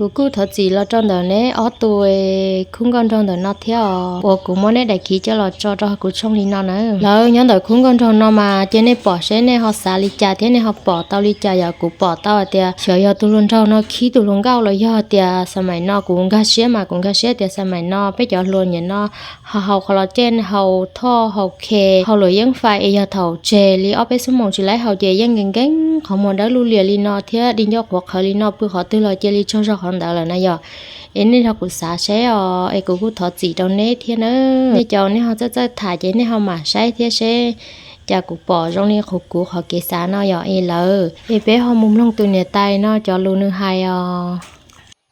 Kuv kuj thov txim los rau ntawm neb ob tug khub nkauj nraug ntawm no thiab os, uas kuv muab neb daim khiv coj los tso rau kuv tshooj li no na. Lawv nyob ntawm khub nkauj nraug no mas cia nej pom seb nej ho xav li cas thiab nej ho pom tau li cas. Yog kuv pom tau hais tias xyov yog tus hluas nraug no khib tus hluas nkauj los yog tias xab maim no kuv nkag siab mas kuv nkag siab tias xab maim no peb cov hluas nim no ho haus qhov los ces haus thoj haus khe haus luam yeeb fais es yog thaum tseg li ob peb xuab moos tsis laib haus ces yeej nkees nkees qhov muag dawb luj liam li no thiab di ncauj qhuav qhawv li no pw qhov twg los cia li tsaug zog qhov ntawd lawm na yom. Es nej nrog kuv xav seb os, es kuv kuj thov txim rau neb thiab na. Nej cov nej ho txawj txawj tham ces nej ho mam saib thiab seb cas kuv pom zoo li qhov kuv qhov kev xav no yom. Es lawv es peb ho mus mloog tus niam tais no cov lus nws hais os.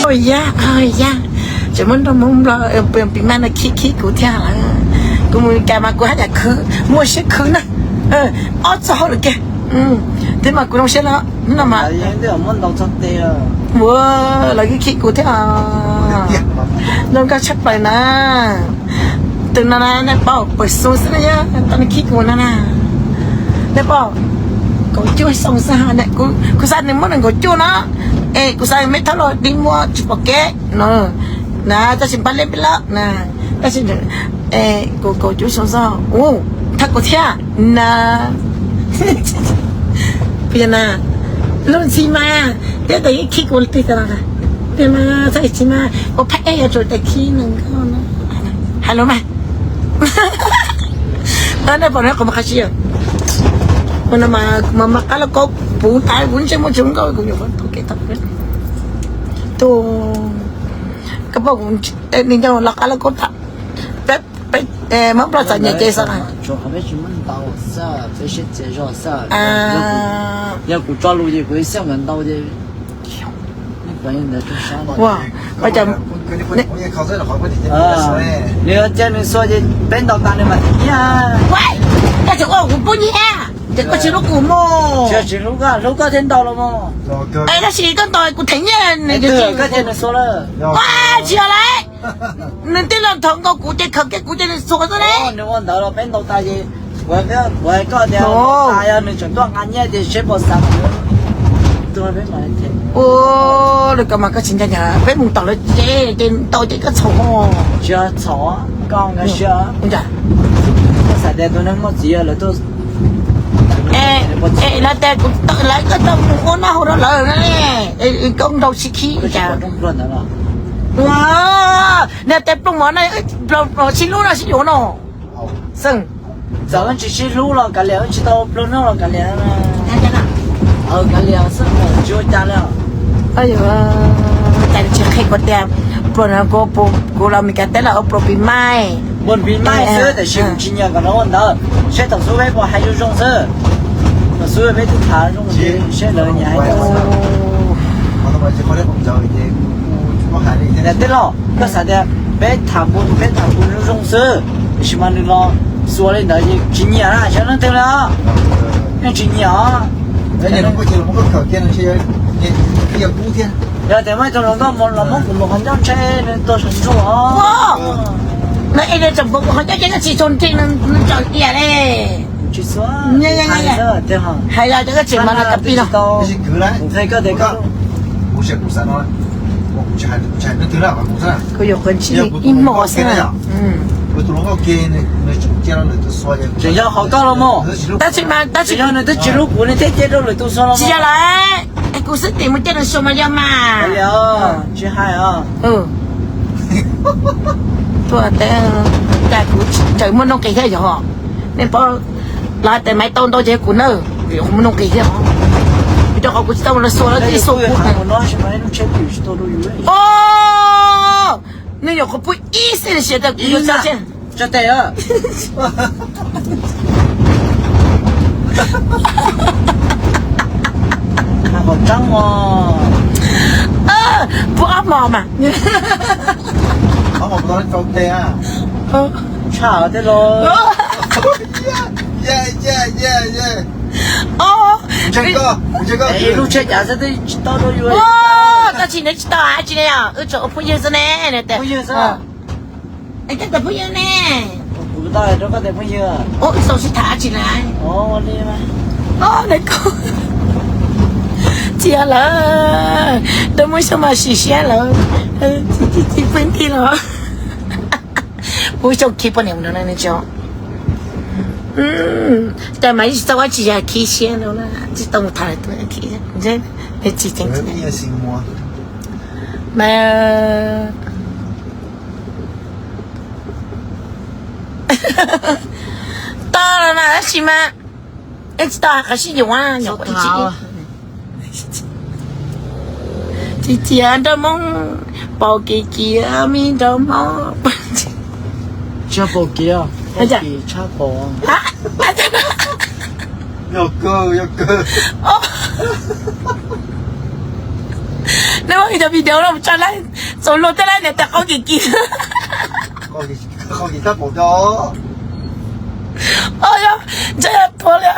Yog, yog, tseem muab nrog Hmoob Nplog pis mas no khib khib kuv thiab lawm. Kuv mus Meskas mas kuv haj yam khwv, muaj siab khwv na. Ob txog hauj lwm kiag, thiab mas kuv zoo siab no, no mas ua lawv khib khib kuv thiab. Zoo nkauj tshaj plaws na. Tus no na nej paub pawg xoo xwb na, tau nws khib kuv no na. Nej paub, kaum cuaj xoo xwb, kuv xav nws muaj nees nkaum cuaj no, es kuv xav me thab los dig muag tsis pom kev no na, tab sis npaj leb peb lawm na, tab sis kuv kaum cuaj xoo xwb, thab kuv thiab na. Kuv yog na, lub ntxhi mas, thiab tes yeej khib kuv twg tas los, tes mas txhob tsis mas ua phab ej yuav tsum tes khib nees nkaum no. Hais lus mas, nej pom no qhov mas qhov tsis yog, ua no mas kuv mas mas qab lauj kaub puv tas kuv ntsej muag tsis nkauj kuv yuav tau kev tau. Tus koj pom kuv nws nco los qab lauj kaub tas, Hmoob Nplog txom nyem ces xav, yog kuv tso lus ces kuv xav nkawd ntau ces nws cia nws xuas ces peb ntaus tas nws mas thiab. Koj tseem ua kuv pub nyiaj, ces koj tsis hlub kuv mog. Tsis hlub koj, hlub koj thiaj ntaus los mog. Es tab sis koj ntaus kuv theem nyiaj, koj cia nws xuas lawm. Tsis yog lawm, nws twb los thov nkaus kuv ces khawm kiag kuv ces nws xuas xwb ne. Nws ua ntawd los peb ntaus tas ces kuv hais koj tias tas yog nws tseem tuaj nqa nyiaj ces seb puas xav. Ua li ko mas koj tsis ntshai, peb mus tom lawv tsev ces tau ces koj txhaum. Tsis txhaum, koj nkag siab. Koj xav tias tus neeg muaj txiv lawv tuaj, lawv tias kuv tawm lawv koj tau mus ua noj haus rau lawv na, koj nrau sib khib cas. Nws tias plooj mov na, sib hlub no sib yuav no. Xeeb, txawm wb tsis sib hlub los kav liam, wb tsis tau ploog noj los kav liam. Kav liam xwb tsis ua cas li. Cas tsis qhia kuv tias pluas no kuv los Meskas teb los ua pluas pis mais. Pluas pis mais xwb tiam sis kuv tsis nyiam kom lawv ua ntawd, seb thaum xub peb puas hais zoo zoo xwb. Thaum xub peb twb tham zoo seb lawv nyiam hais zoo xwb. Tej los koj xav tias peb tham pub, peb tham pub zoo zoo xwb, tiam sis mas nws los xuas li ntawd ces tsis nyiam na, xyov leej twg li os. Yeej tsis nyiam os. Yog tias muaj ib tug hluas nkauj los muab kuv mus qhov ncauj ntshe nws tuag saum ntsuag os. Nws es nws tseem muab kuv qhov ncauj ntshe nws tsis tshua ntshe nws tseem tias li. Tsis xuas, hais los cov koj tseem mas nws kab pis no. Kuv qhia koj tias koj, kuv yuav qhov ntshe ib hmos xwb. Tseem yog qhov koj los mas. Tab sis mas tab sis yog nws twb tsis hlub kuv nws thiaj cia rau lwm tus xuas los. Tsis yog lawm, kuv xwb tim mus cia nws xuas mas yog mas. Tsis hais os. Tuaj teb, cas kuv tseem muaj nuj nqis thiab yog. Nej paub, lawv hais tias maiv tau ntau ces kuv nawb, kuv muaj nuj nqis thiab. Vim rau qhov kuv tsis tau lawv xuas lawv thiaj xuas kuv. Os, nej nyuam qhuav pub ib xees siav tas kuv yuav txog thiab. Tso tes. Pub ob hmos mas. Tshaj tej los. Ib lub tsheb cav xwb twb tsis tau rau yus. Tab sis nws tsis tau hais tsis ne, wb tseem ua phooj ywg xwb ne. Phooj ywg xwb. Es koj tus phooj ywg ne? Kuv tau hais rau koj tias phooj ywg. Ua tau sib tham dab tsi lawm? Os, nws koj, Txiv lawm, nrog Hmoob xyoo mas sim siab lawm, tsis pw nti los. Pub xyoo khib poj niam no ne tso. Cas mas tsis tau ua tsis yog khib siab no, tsis tau mus tham lawm tus khib. Tsis tseem mas tau los mas tab sis mas tsis tau qhov sib yuav nyuam qhuav ib tsis tsis txiav nrog Hmoob, paus kiv kiv me nrog Hmoob. Tshaj paus kiv, paus kiv tshaj paus. Yog kawg, yog kawg. Neb muab cov video no tso lawm, txaus luag tej lawm niam tais qaub kiv kiv. Qaub kiv tshaj paus do. Yog, ntshe yog tuag li.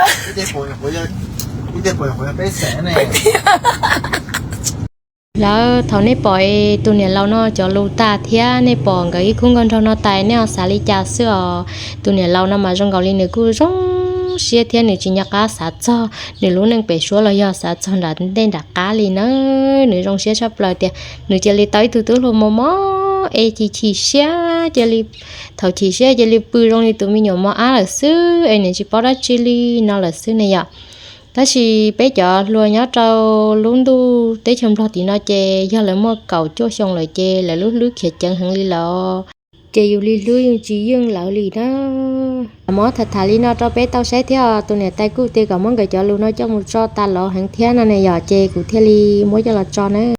Lawm thaum nej pom tus niam laus no cov lus tag thiab nej pom nkawd ib khub nkauj nraug no tas nej ho xav li cas xwb os? Tus niam laus no mas zoo nkaus li nws kuj zoo siab thiab nws tsis nco qab xav txog nws lub neej pem suab los yog xav txog nram ntej nram qab li na. Nws zoo siab tshaj plaws tias nws cia li tau ib tug tub hluas mos mos es chim chim siab cia li, thaum chim siab cia li pw zoo li tus me nyuam mos ab lawm xwb es nws tsis paub dab tsi li no lawm xwb ne yom. Tab sis peb cov hluas nyob rau lub ntuj teb chaws Nplog tim no ces yog lawv muaj kaum cuaj xyoo lawm ces lawv lub hlwb khiav ceev heev li lawm. Ces yus li hlwb yeej tsis yeej lawv li na. Muab tham tham li no rau peb tau saib thiab, tus niam tais kuj tias kom muab nkawd cov lus no coj mus tso tas los heev thiab no ne yom, ces kuv thiaj li muab coj los tso na.